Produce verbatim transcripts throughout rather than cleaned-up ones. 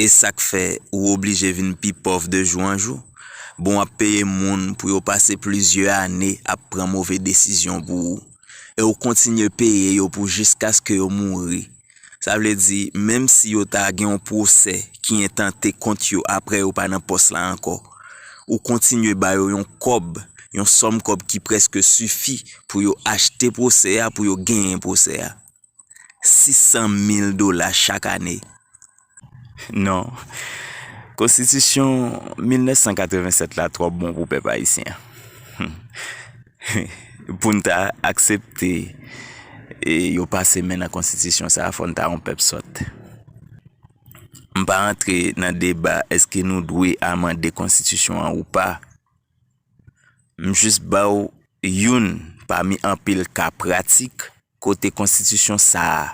E sa k fè ou oblije vin pi pòv de jou an jou. Bon, w ap peye moun pou yo pase plizyè ane ap pran move desizyon pou ou. E ou kontinye peye yo pou jiskaske yo mouri. Sa vle di, menm si yo ta gen yon pwosè ki entante kont yo apre yo pa nan pòs la ankò, ou kontinye ba yo yon kòb, yon sòm kòb ki prèske sifi pou yo achte pwosè a, pou yo genyen pwosè a. Sis san mil dola chak ane. Non. Konstitisyon mil nèf san katreven sèt la twò bon pou pèp ayisyen an. Pou n ta aksepte e yo pase men nan konstitisyon sa a, fò n ta yon pèp sòt. M pa antre nan deba èske nou dwe amande konstitisyon an ou pa. M jis ba w youn pami anpil ka pratik kote konstitisyon sa a,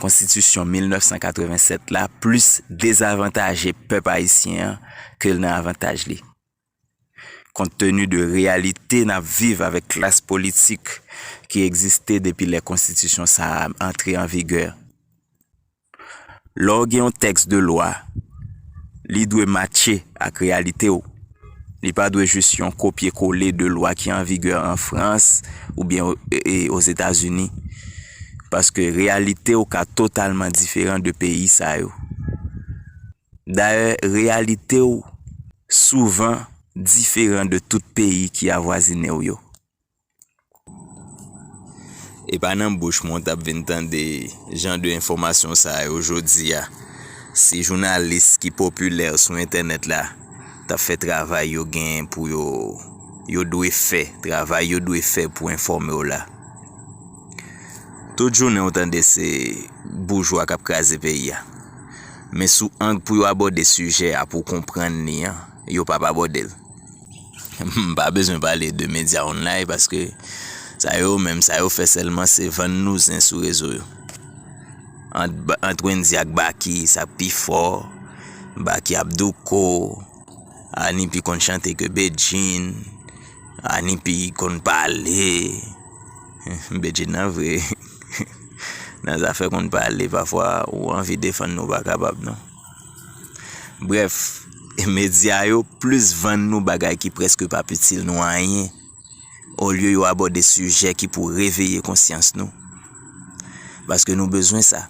konstitisyon mil nèf san katreven sèt la, plis dezavantaje pèp ayisyen an ke l nan avantaj li. Kont teni de reyalite n ap viv avèk klas politik ki egziste depi lè konstitisyon sa a antre an vigè. Lè w gen yon tèks de lwa, li dwe matche ak reyalite w. Li pa dwe jis yon kopye kole de lwa ki an vigè an Frans oubyen o- e- e- Ozetazini. Paske reyalite w ka totalman diferan de peyi sa yo. Dayè, reyalite w souvan diferan de tout peyi ki avwazine w yo. E pa nan bouch mwen w t ap vin tande jan de enfòmasyon sa yo jodi a. Si jounalis ki popilè sou entènèt la t ap fè travay yo gen pou yo, yo dwe fè, travay yo dwe fè pou enfòme w la. Tout jounen w tande se boujwa k ap kraze peyi a. Men sou ang pou yo abòde sijè a pou konprann li an, yo p ap abòde l. M pa bezwen pale de medya online paske sa yo menm, sa yo fè sèlman se vann nou zen sou rezo yo. Ant, ant Wendy ak Baky, sa k pi fò. Baky ap douko. Anipi konn chante ke Bedjine. Anipi konn pale. Bedjine nan vre. Nan zafè konn pale, pafwa ou anvi defann nou pa kapab non. Brèf, medya yo plis vann nou bagay ki prèske p ap itil nou anyen, olye yo abòde sijè ki pou reveye konsyans nou. Paske nou bezwen sa.